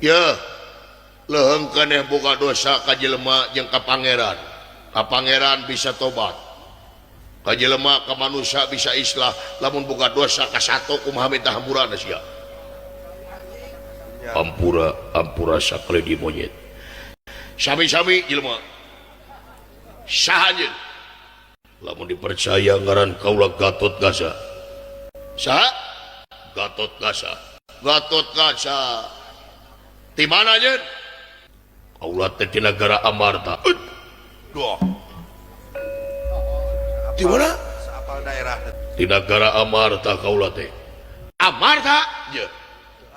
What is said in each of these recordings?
Ya, leuheung keneh boga dosa ka jelema jeung ka pangeran. Ka pangeran bisa tobat. Ka jelema ka manusia bisa islah, lamun boga dosa ka sato kumaha minta hampura sia. Ampura, ampura sakali di monyet. Sami-sami jelema. Saha anjeun? Lamun dipercaya ngaran kaula Gatot Kaca. Saha? Gatot Kaca. Gatot Kaca. Di mana anjeun? Kaula teh di negara Amarta. Duh. Di mana? Apal daerah. Di negara Amarta kaula teh. Amarta? Ye.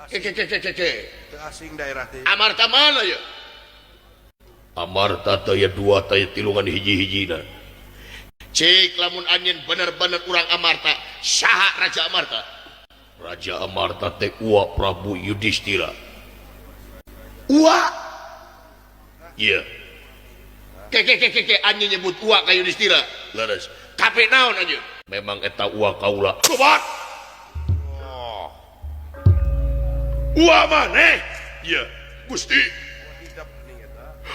Ke ke ke ke ke ke. Teu asing daerah teh. Amarta mana ya? Amarta teh ya dua teh tilungan hiji-hijina. Cik lamun anjeun bener-bener urang Amarta, saha Raja Amarta? Raja Amarta teh Uwa Prabu Yudhistira. Uwa? Iya. Ke ke ke ke ke anjeun nyebut Uwa ka Yudhistira. Leres. Kape naon anjeun? Memang eta Uwa kaula. Tobat. Oh. Uwa maneh? Iya. Gusti.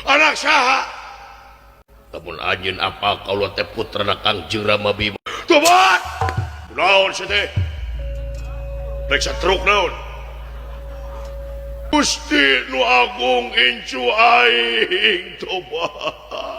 Anak saha? Lamun anjeun apa kaula teh putrana Kangjeng Rama Bima. Tobat. Naon sia teh? Rek satruk naon? Gusti nu agung incu aing tobat.